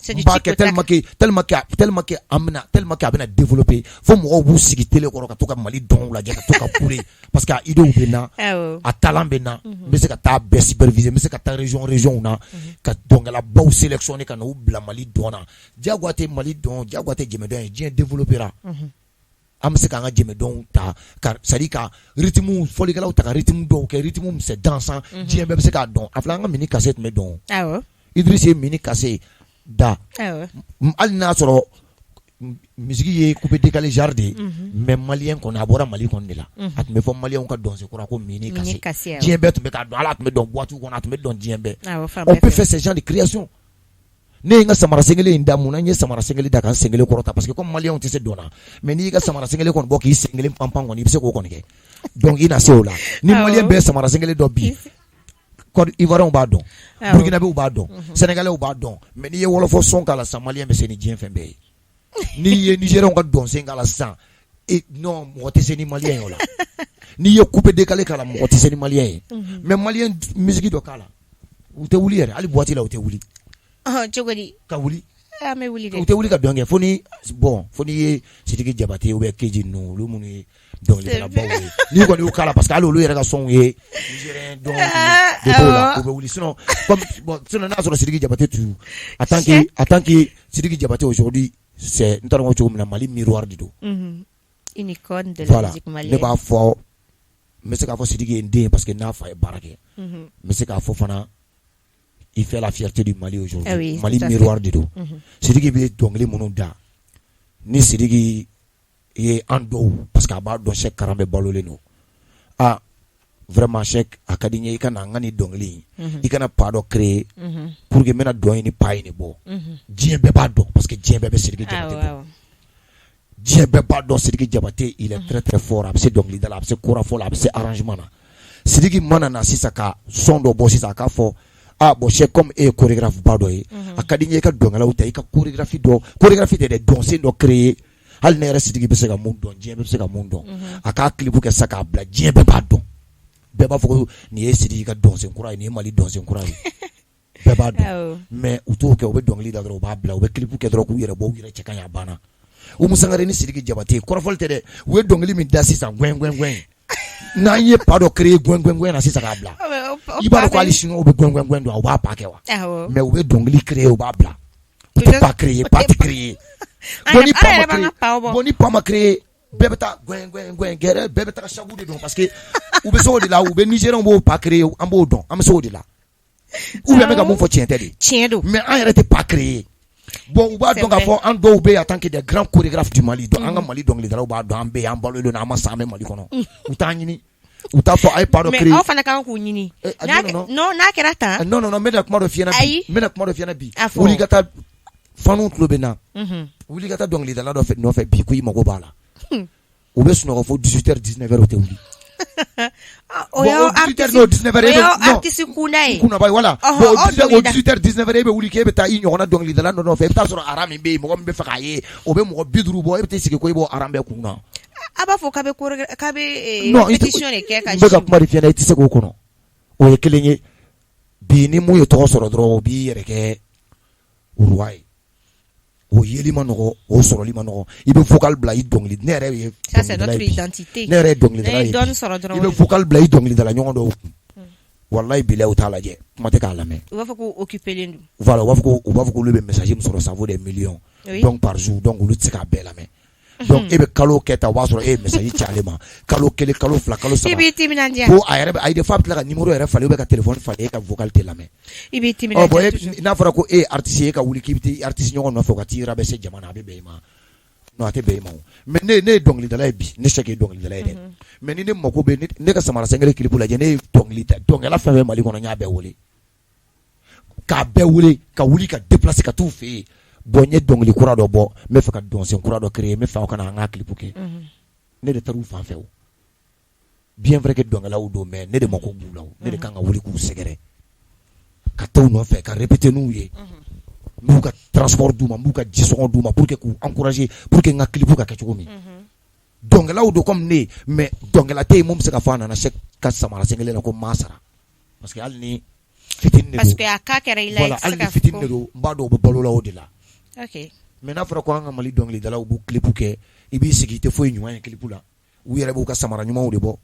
C'est N du b'a tic kɛ au tac. tellement que an bɛna, tellement que a bɛna développer fo mɔgɔw b'u sigi télé kɔrɔ ka to ka Mali dɔnw lajɛ, ka to ka kule, parce que a idéew bɛ na, a talent bɛ na. N bɛ se ka taa bɛɛ superviser, n bɛ se ka taa région région na ka dɔnkɛlabaw sélectionner ka n'u bila Mali dɔn na. Diyagoya tɛ Mali dɔn, diyagoya tɛ jɛmɛdɔn ye. Diɲɛ développera, an bɛ se k'an ka jɛmɛdɔnw ta ka, c'est à dire ka rythme fɔlikɛlaw ta ka rythme dɔw kɛ, rythme c'est dansant, diɲɛ bɛɛ bɛ se k'a dɔn. A filɛ, an ka Mini Kase tun bɛ dɔn. Idriss ye Mini Kase da. Hali n'a sɔrɔ musique ye coupé décalé genre de ye, mais malien kɔni, a bɔra Mali kɔni de la. A tun bɛ fɔ maliyɛnw ka dɔnsen kura ko Mini Mini Kase. Kase, awɔ. Diɲɛ bɛɛ tun bɛ k'a dɔn, hali a tun bɛ dɔn boîte kɔnɔ, a tun bɛ dɔn diɲɛ bɛɛ. Awɔ, fan On bɛɛ peut fɛ. faire ce genre de création. Ne ye n ka samara sen kelen in da, mun na n ye samara sen kelen da ka n sen kelen kɔrɔta? Parce que comme maliyɛnw tɛ se dɔn na, mais n'i y'i ka samara sen kelen kɔni bɔ k'i sen kelen pan pan kɔni, i bɛ se k'o kɔni kɛ. Donc i na se o la ni maliyɛn bɛɛ ye samara sen kelen dɔn bi, Côte Ivoiriens b'a dɔn, Burkinabéw b'a dɔn, Sénégalais b'a dɔn, mais n'i ye wɔlɔfɔ son k'a la sisan, maliyɛn bɛ se ni diɲɛ fɛn bɛɛ ye. N'i ye Nigériens ka dɔnsen k'a la sisan, e non, mɔgɔ tɛ se ni maliyɛn ye o la. N'i ye coupé décalé k'a la, mɔgɔ tɛ se ni maliyɛn ye. Mais maliyɛn musique dɔ k'a la, u tɛ wuli yɛrɛ, hali boîte la u tɛ wuli. Ɔhɔn, cogo di? Ka wuli. An bɛ wuli U dɛ. tɛ wuli ka dɔn kɛ fo ni, bon, fo n'i ye Sidiki Jabate ou bien Keji ninnu, olu minnu ye dɔnkilidalabaw ye, n'i kɔni y'u k'a la, parce que hali olu yɛrɛ ka sonw ye nigérien dɔn de b'o la, u bɛ wuli. Sinon comme, bon, sinon n'a sɔrɔ Sidiki Jabate tu en tant que Sidiki Jabate aujourd'hui, c'est, n t'a dɔn ko cogo min na, Mali miroir de don. Une icône de la Voilà. musique Ne malienne. b'a fɔ, n bɛ se k'a fɔ Sidiki ye n den ye, parce que n'a fa ye baara kɛ. N bɛ se k'a fɔ fana, il fait la fierté du Mali aujourd'hui. Ah oui, Mali tout à fait. miroir de don. Sidiki bɛ dɔnkili minnu da, ni Sidiki ye an dɔw, parce que a b'a dɔn Cheick Karan bɛ balolen don. Ah vraiment Cheick, a ka di n ye i ka na an ka nin dɔnkili in, i kana pas dɔ créer pour que n bɛna dɔn in ni pas in de bɔ, diɲɛ bɛɛ b'a dɔn, parce que diɲɛ bɛɛ bɛ Sidiki Jabate dɔn. Diɲɛ bɛɛ b'a dɔn Sidiki Jabate, il est très très fort, a bɛ se dɔnkilida la, a bɛ se kora fɔ la, a bɛ se arrangement na. Sidiki mana na sisan ka son dɔ bɔ sisan, a k'a fɔ: ah bon Cheick, comme e ye chorégraphe ba dɔ ye, a ka di n ye i ka dɔnkɛlaw ta, i ka chorégraphie dɔ, chorégraphie tɛ dɛ, dɔnsen dɔ créer, hali ne yɛrɛ Sidiki bɛ se ka mun dɔn, diɲɛ bɛɛ bɛ se ka mun dɔn, a k'a clip kɛ sisan k'a bila, diɲɛ bɛɛ b'a dɔn. Bɛɛ b'a fɔ ko nin ye Sidiki ka dɔnsen kura ye, nin ye Mali dɔnsen kura ye. Bɛɛ b'a dɔn, mais u t'o kɛ. U bɛ dɔnkili da dɔrɔn, u b'a bila. U bɛ clip kɛ dɔrɔn k'u yɛrɛ bɔ, u yɛrɛ cɛ ka ɲi, a banna. Umu Sangare ni Sidiki Jabate, kɔrɔfɔli tɛ dɛ, u ye dɔnkili min da sisan, gɛn gɛn gɛn, n'an ye pas dɔ créer gɛn gɛn gɛn na sisan k'a bila, i b'a dɔn ko hali chinois bɛ gɛn gɛn gɛn dɔn, u b'a pas kɛ wa? Mais u bɛ dɔnkili créer, u b'a bila, u tɛ pas créer, pas tɛ créer. Bon, ni pas ma créer, bon, ni pas ma créer, bɛɛ bɛ taa gɛn gɛn gɛn gɛrɛ, bɛɛ bɛ taga chaku de dɔn, parce que u bɛ se o de la. U bɛ Nigériens b'o pas créer, an b'o dɔn, an bɛ se o de la. Ou bien bɛ ka mun fɔ, tiɲɛ tɛ de? Tiɲɛ don. Mais an yɛrɛ tɛ pas créer. Bon, u b'a dɔn k'a fɔ an dɔw bɛ yen en tant que des grands chorégraphes du Mali. Donc an ka Mali dɔnkilidalaw b'a dɔn an bɛ yen, an balolen don, an ma sa, an bɛ Mali kɔnɔ. U t'an ɲini, u t'a fɔ a ye pas dɔ créer. Mais aw fana kan k'u ɲini. Non, n'a kɛra tan. Non, non, non, n bɛna kuma dɔ f'i ɲɛna bi, n bɛna kuma dɔ f'i ɲɛna bi. Wuli ka taa, fanu tulo bɛ n na, wuli ka taa dɔnkilidala dɔ nɔfɛ bi ko i mago b'a la. U bɛ sunɔgɔ fo 18 heures, 19 heures, u tɛ wuli. O y'aw artiste kunda ye. Kunda, voilà. Bon, o 18 heures, 19 heures, e bɛ wuli k'e bɛ taa i ɲɔgɔnna dɔnkilidala dɔ nɔfɛ, i bɛ taa sɔrɔ rang min bɛ yen, mɔgɔ min bɛ fɛ k'a ye, o bɛ mɔgɔ 50 bɔ. E bɛ t'i sigi ko e b'o rang bɛɛ kun na. A b'a fɔ k'a bɛ k'a bɛ répétition de kɛ ka n bɛ ka kuma de f'i ɲɛna, i tɛ se k'o kɔnɔ. O ye kelen ye. Bi, ni mun ye tɔgɔ sɔrɔ dɔrɔn, o b'i yɛrɛ kɛ roi ye. O yeli ma nɔgɔ, o sɔrɔli ma nɔgɔ. I bɛ vocal bila i dɔnkili, ne yɛrɛ ye Ça, c'est notre identité. Ne yɛrɛ ye dɔnkilidala ye, i bɛ vocal bila i dɔnkilidala ɲɔgɔn dɔw kun, walayi bilayi, u t'a lajɛ, kuma tɛ k'a lamɛn. U b'a fɔ ko occupé don. Voilà, u b'a fɔ k'olu bɛ message min sɔrɔ, ça vaut des millions, donc par jour, donc olu tɛ se k'a bɛɛ lamɛn. Donc e bɛ kalo kɛ tan, o b'a sɔrɔ e ye message ci ale ma kalo 1, kalo 2, kalo 3. I b'i timinandiya. Ko a yɛrɛ bɛ, ayi de, f'a bɛ tila ka numéro yɛrɛ falen ou bien ka téléphone falen, e ka vocal tɛ lamɛn. I b'i timinandiya. Bon, n'a fɔra ko e ye artiste ye, e ka wuli k'i bɛ taa artiste ɲɔgɔn nɔfɛ ka t'i rabaisser jama na, a bɛ bɛn i ma? Non, a tɛ bɛn i ma o. Mais ne ye dɔnkilidala ye bi, ne Sɛki ye dɔnkilidala ye dɛ. Mais ni ne mako bɛ ne ka Samara Sɛngɛne clip lajɛ, ne ye dɔnkili dɔnkɛla fɛn fɛn Mali kɔnɔ, n y'a bɛɛ wele, k'a bɛɛ wele, ka wuli ka déplacer ka t'u fɛ yen. Bon, n ye dɔnkili kura dɔ bɔ, n bɛ fɛ ka dɔnsen kura dɔ créer, n bɛ fɛ aw ka na an ka clip kɛ. Ne de taara u fan fɛ o. Bien vrai que dɔnkɛlaw don, mais ne de mako b'u la o. Ne de kan ka wuli k'u sɛgɛrɛ, ka taa u nɔfɛ, ka répéter n'u ye, n b'u ka transport d'u ma, n b'u ka jisɔngɔ d'u ma pour que k'u encourager, pour que n ka clip ka kɛ cogo min. Dɔnkɛlaw don comme ne, mais dɔnkɛla tɛ yen mun bɛ se ka fɔ a nana Sɛki ka Samara Sɛngɛne la ko n m'a sara, parce que hali ni fitinin de don. Parce que a cas kɛra i la. Voilà, hali ni fitinin de don, n b'a dɔn u bɛ balo la o de la. Ok. Mais n'a fɔra ko an ka Mali dɔnkilidalaw b'u clip kɛ, i b'i sigi, i tɛ foyi ɲuman ye clip la. U yɛrɛ b'u ka samara ɲumanw de bɔ,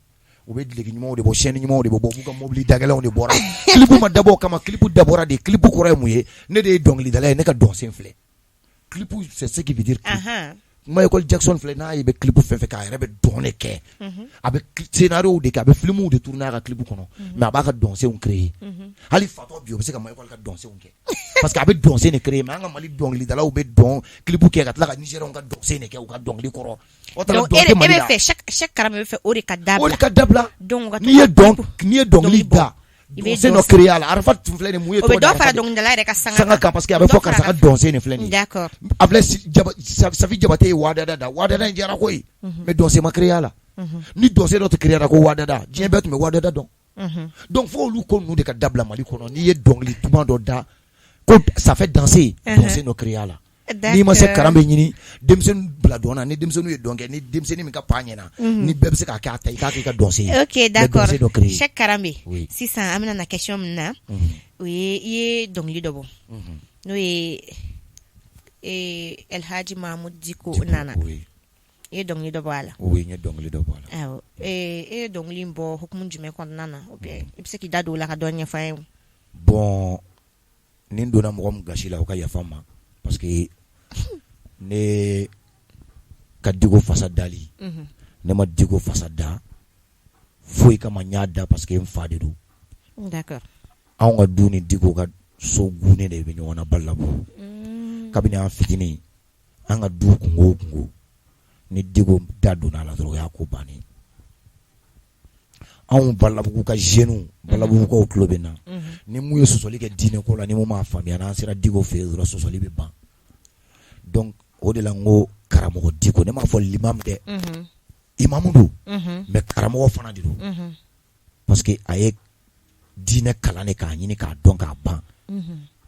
u bɛ duloki ɲumanw de bɔ, chaîne ɲumanw de bɛ bɔ, u b'u ka mobili dagɛlɛnw de bɔra. Clip ma dabɔ o kama, clip dabɔra de, clip kɔrɔ ye mun ye? Ne de ye dɔnkilidala ye, ne ka dɔnsen filɛ. Clip, c'est ce qui veut dire clip. Michael Jackson filɛ, n'a ye bɛ clip fɛn fɛn kɛ, a yɛrɛ bɛ dɔn de kɛ, a bɛ scénario de kɛ, a bɛ films de tourner a ka clip kɔnɔ, mais a b'a ka dɔnsenw créer. Hali fatɔ bi, o bɛ se ka Michael ka dɔnsenw kɛ, parce que a bɛ dɔnsen de créer. Mais an ka Mali dɔnkilidalaw bɛ dɔn clip kɛ ka tila ka Nigériens ka dɔnsen de kɛ u ka dɔnkili kɔrɔ. O donc e bɛ fɛ chaque Karame bɛ fɛ o de ka dabila. O de ka dabila. Donc n'i ye dɔnkili da, dɔnsen dɔ créer a la. Arafat tun filɛ nin mun ye? O bɛ dɔ fara dɔnkilidala yɛrɛ ka sanga kan, parce que a bɛ fɔ karisa ka dɔnsen de filɛ nin ye. D'accord. A filɛ, Safi Jabate ye wadada da, wadada in diyara koyi, mais dɔnsen ma créer a la. Ni dɔnsen dɔ tɛ créer a la ko wadada, diɲɛ bɛɛ tun bɛ wadada dɔn. Donc fo olu ko ninnu de ka dabila Mali kɔnɔ. N'i ye dɔnkili duman dɔ da ko ça fait danser, dɔnsen dɔ créer a la. N'i ma se, karan bɛ ɲini, denmisɛnnin bila dɔn na. Ni denmisɛnnin ye dɔn kɛ, ni denmisɛnnin min ka pan ɲɛna, ni bɛɛ bɛ se k'a kɛ a ta, i k'a kɛ i ka dɔnsen ye. Ok, d'accord, Cheick Karambe. Sisan an bɛna na question min na, o ye i ye dɔnkili dɔ bɔ, n'o ye El Hadji Mahmoud Dicko nana, i ye dɔnkili dɔ bɔ a la. Oui, n ye dɔnkili dɔ bɔ a la. Awɔ, e ye dɔnkili in bɔ hukumu jumɛn kɔnɔna na? Ou bien i bɛ se k'i da don o la ka dɔ ɲɛfɔ an ye? Bon, ni n donna mɔgɔ min gasi la, o ka yafa n ma, parce que ne ka Dicko fasa dali, ne ma Dicko fasa da foyi kama. N y'a da parce que n fa de don. Anw ka du ni Dicko ka so gunnen de bɛ ɲɔgɔn na Balabugu. Kabini an fitinin, an ka du kungo o kungo, ni Dicko da donna a la dɔrɔn, o y'a ko bannen. Anw Balabugu ka jeunes, Balabugukaw tulo bɛ na, ni mun ye sɔsɔli kɛ diinɛ ko la, ni mun m'a faamuya, n'an sera Dicko fɛ yen dɔrɔn, sɔsɔli bɛ ban. Donc o de la n ko karamɔgɔ Dicko, ne m'a fɔ l'imam dɛ, imamu don, mais karamɔgɔ fana de don, parce que a ye diinɛ kalan de k'a ɲini k'a dɔn k'a ban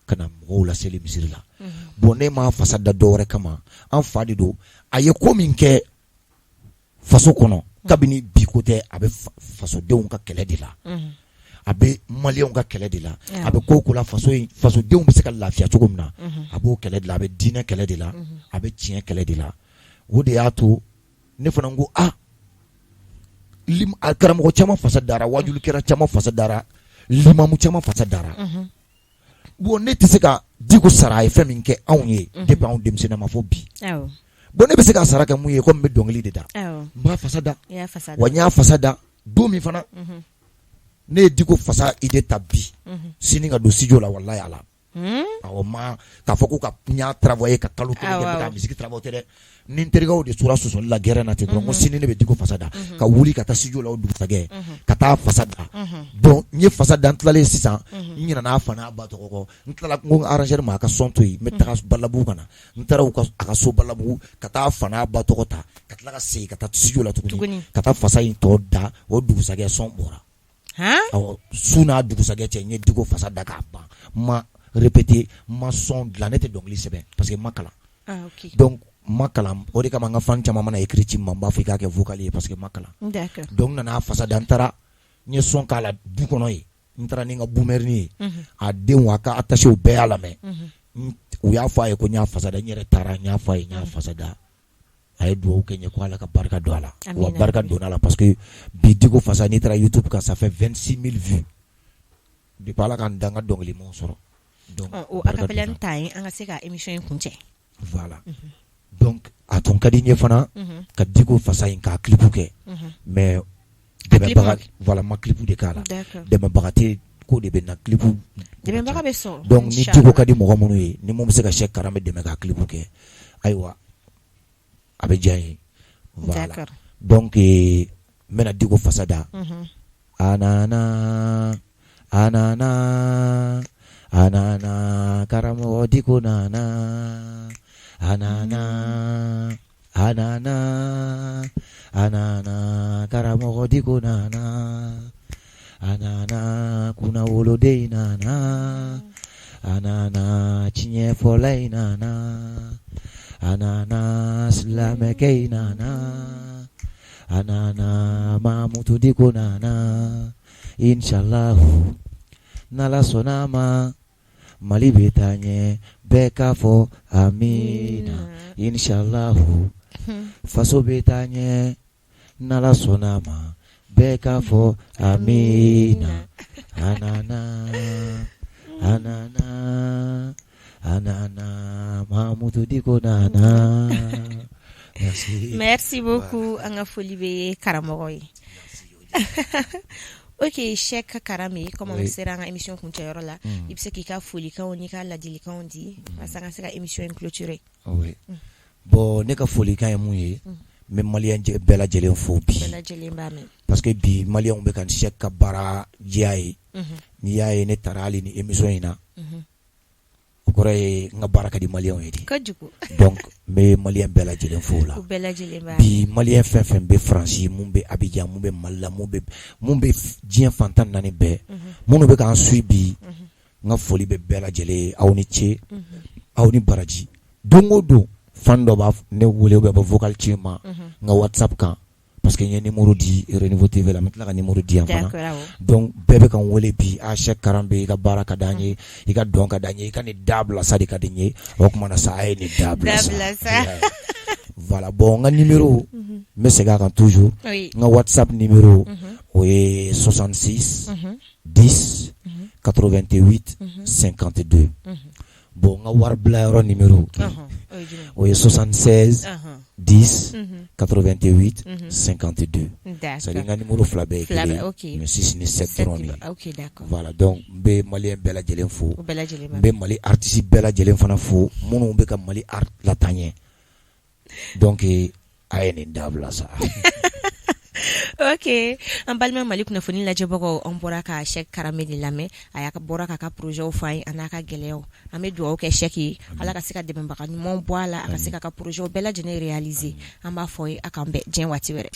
ka na mɔgɔw laseli misiri la. Bon, ne m'a fasa da dɔwɛrɛ kama, an fa de don. A ye ko min kɛ faso kɔnɔ, Kabini bi ko tɛ, a bɛ fasodenw ka kɛlɛ de la, a bɛ maliyɛnw ka kɛlɛ de la, a bɛ ko ko la faso in, fasodenw bɛ se ka lafiya cogo min na, a b'o kɛlɛ de la, a bɛ diinɛ kɛlɛ de la, a bɛ tiɲɛ kɛlɛ de la. O de y'a to ne fana ko aa, karamɔgɔ caman fasa dara, wajulikɛla caman fasa dara, limamu caman fasa dara. Bon, ne tɛ se ka Diko sara a ye fɛn min kɛ anw ye depuis anw denmisɛnnin ma fo bi. Bon, ne bɛ se ka sara kɛ mun ye? Komi n bɛ dɔnkili de da, n b'a fasa da. Wa n y'a fasa da don min fana, ne ye Diko fasa idée ta bi, sini ka don studio la, walahi ala. Awɔ, ma k'a fɔ ko ka n y'a travailler ka kalo 1 kɛ ka musique travailler, o tɛ dɛ. Ni n terikɛw de tora sɔsɔli la gɛrɛn na ten dɔrɔn, ko sini ne bɛ Diko fasa da, ka wuli ka taa studio la o dugusajɛ ka taa fasa da. Bon, n ye fasa da, n tilalen sisan, n ɲinɛna a fa n'a ba tɔgɔ kɔ. N tilala, n ko arrangeur ma a ka son to yen, n bɛ taga Balabugu ka na. N taara a ka so Balabugu ka taa fa n'a ba tɔgɔ ta, ka tila ka segin ka taa studio la tuguni ka taa fasa in tɔ da. O dugusajɛ son bɔra. Su n'a dugusajɛ cɛ, n ye Diko fasa da k'a ban. N ma répété, n ma son dilan, ne tɛ dɔnkili sɛbɛn parce que n ma kalan. Donc n ma kalan, o de kama n ka fan caman mana écrit ci n ma, n b'a fɔ i k'a kɛ vocal ye parce que n ma kalan. Donc n nana fasa da, n taara, n ye son k'a la du kɔnɔ yen, n taara ni n ka bumɛrinin ye, a denw, a ka attachéw bɛɛ y'a lamɛn. U y'a fɔ a ye ko n y'a fasa da. N yɛrɛ taara, n y'a fɔ a ye n y'a fasa da. A ye dugawu kɛ n ye ko Ala ka barika don a la. Wa barika donna a la parce que bi Diko fasa, n'i taara YouTube kan, ça fait 26 000 vues depuis Ala ka n dan, n ka dɔnkili m'o sɔrɔ. Donc o acapella ta ye, an ka se ka émission in kuncɛ. Voilà, donc a tun ka di n ye fana ka Diko fasa in k'a clip kɛ, mais dɛmɛbaga, voilà, ma clip de k'a la, dɛmɛbaga tɛ ko de bɛ na clip. Dɛmɛbaga bɛ sɔrɔ. Donc ni Diko ka di mɔgɔ minnu ye, ni mun bɛ se ka Cheick Karanbɛ dɛmɛ k'a clip kɛ, ayiwa, a bɛ diya n ye. Voilà, donc n bɛna Diko fasa da. A nana, a nana, a nana, karamɔgɔ Diko nana. A nana, a nana, a nana, karamɔgɔ Diko nana. A nana, kunnawoloden nana. A nana, tiɲɛfɔla in nana. A nana, silamɛkɛ in nana. A nana, Mamutu Diko nana. Inshallah, n'Ala sɔnna ma, Mali bɛ taa ɲɛ, bɛɛ k'a fɔ amina. Inshallah, faso bɛ taa ɲɛ, n'Ala sɔnna ma, bɛɛ k'a fɔ amina. A nana, a nana, a nana, Mamutu Diko nana. Merci. Merci beaucoup. An ka foli bɛ karamɔgɔ ye. Ok, Cheick Karanbɛ, comme an sera an ka émission kuncɛyɔrɔ la, i bɛ se k'i ka folikanw n'i ka ladilikanw di walasa an ka se ka émission in clôturer. Oui. Bon, ne ka folikan ye mun ye, n bɛ maliyɛn bɛɛ lajɛlen fo bi. Bɛɛ lajɛlen b'a mɛn. Parce que bi maliyɛnw bɛ ka Cheick ka baara diya ye. N'i y'a ye ne taara hali ni émission in na, o kɔrɔ ye n ka baara ka di maliyɛnw ye de. Kojugu. Donc n bɛ maliyɛn bɛɛ lajɛlen fo o la. U bɛɛ lajɛlen b'a bi maliyɛn fɛn fɛn bɛ Faransi, mun bɛ Abidjan, mun bɛ Mali la, mun bɛ diɲɛ fantan naani bɛɛ, minnu bɛ k'an suit bi, n ka foli bɛ bɛɛ lajɛlen ye. Aw ni ce, aw ni baraji. Don o don, fan dɔ b'a ne wele ou bien a bɛ vocal ci n ma n ka WhatsApp kan, parce que n ye numéro di Renouveau TV la, n bɛ tila ka numéro di yan fana. Donc bɛɛ bɛ ka n wele bi: a Cheick Karanbɛ, i ka baara ka d'an ye, i ka dɔn ka d'an ye, i ka nin dabila sa de ka di n ye. O tuma na sa, a ye nin dabila sa. Voilà, bon, n ka numéro, n bɛ segin a kan toujours, n ka WhatsApp numéro, o ye 66 10 88 52. Bon, n ka wari bila yɔrɔ numéro, o ye 76 10 88 52. C'est à dire n ka numéro fila bɛɛ ye kelen ye, mais 6 ni 7 dɔrɔn de ye. Voilà, donc n bɛ maliyɛn bɛɛ lajɛlen fo, n bɛ Mali artiste bɛɛ lajɛlen fana fo, minnu bɛ ka Mali art lataa ɲɛ. Donc a ye nin dabila sa. Ok, an balima Mali kunnafoni lajɛbagaw, an bɔra ka Cheick Karanbɛ de lamɛn. A y'a bɔra k'a ka projet fɔ an ye, a n'a ka gɛlɛyaw. An bɛ dugawu kɛ Cheick ye, Ala ka se ka dɛmɛbaga ɲumanw bɔ a la, a ka se k'a ka projet bɛɛ lajɛlen réaliser. An b'a fɔ ye a k'an bɛn diɲɛ waati wɛrɛ.